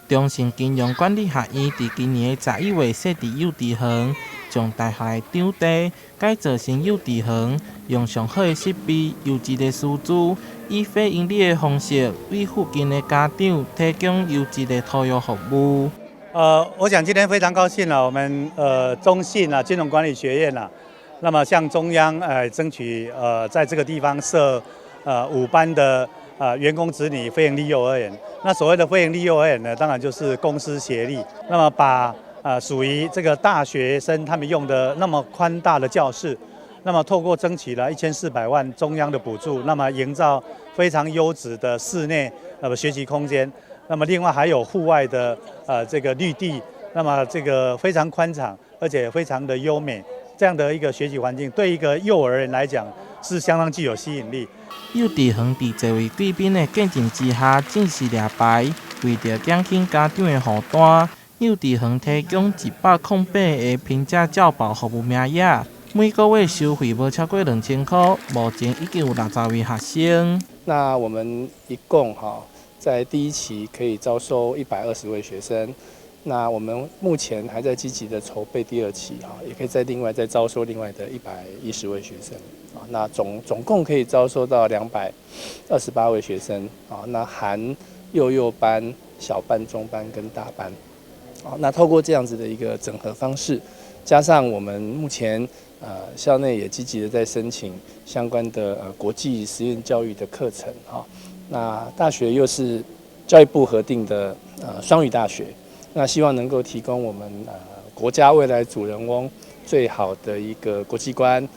中信金融管理學院佇今年11月設佇幼稚園，將大學的場地改造成幼稚園，用上好的設備、優質的師資，以非營利的方式，為附近的家長提供優質的托育服務。我想今天非常高興啊，我們中信啊金融管理學院啊，那麼向中央爭取在這個地方設5班的員工子女非營利幼兒園。那所謂的非營利幼兒園呢，當然就是公私協力，那麼把屬於這個大學生他們用的那麼寬大的教室，那麼透過爭取了1400萬中央的補助，那麼營造非常優質的室內學習空間。那麼另外還有戶外的這個綠地，那麼這個非常寬敞，而且非常的優美，這樣的一個學習環境，對一個幼兒園來講是相當具有吸引力。幼稚園佇這位貴賓的見證之下正式掠牌，為著減輕家長的負擔，幼稚園提供108個平價照保服務名額，每個月收費無超過2000箍。目前已經有60位學生。那我們一共哈，在第一期可以招收120位學生，那我們目前還在積極的籌備第二期哈，也可以再另外再招收另外的110位學生啊，那總共可以招收到228位學生啊，那含幼幼班、小班、中班跟大班啊，那透過這樣子的一個整合方式，加上我們目前校內也積極的在申請相關的國際實驗教育的課程哈。那大學又是教育部核定的雙語大學，那希望能夠提供我們國家未來主人翁最好的一個國際觀、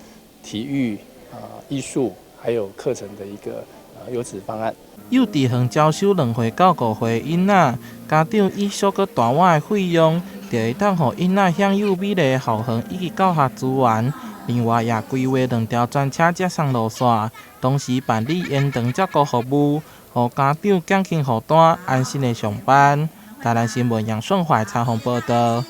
體育啊、藝術還有課程的一個優質方案。幼稚園招收2歲到5歲囡仔，家長以小可大碗的費用，就會當予囡仔享有美麗的校園以及教學資源。另外，也規劃兩條專車接送路線，同時辦理延長照顧服務，予家長減輕負擔，安心的上班。台南新聞楊順懷採訪報導。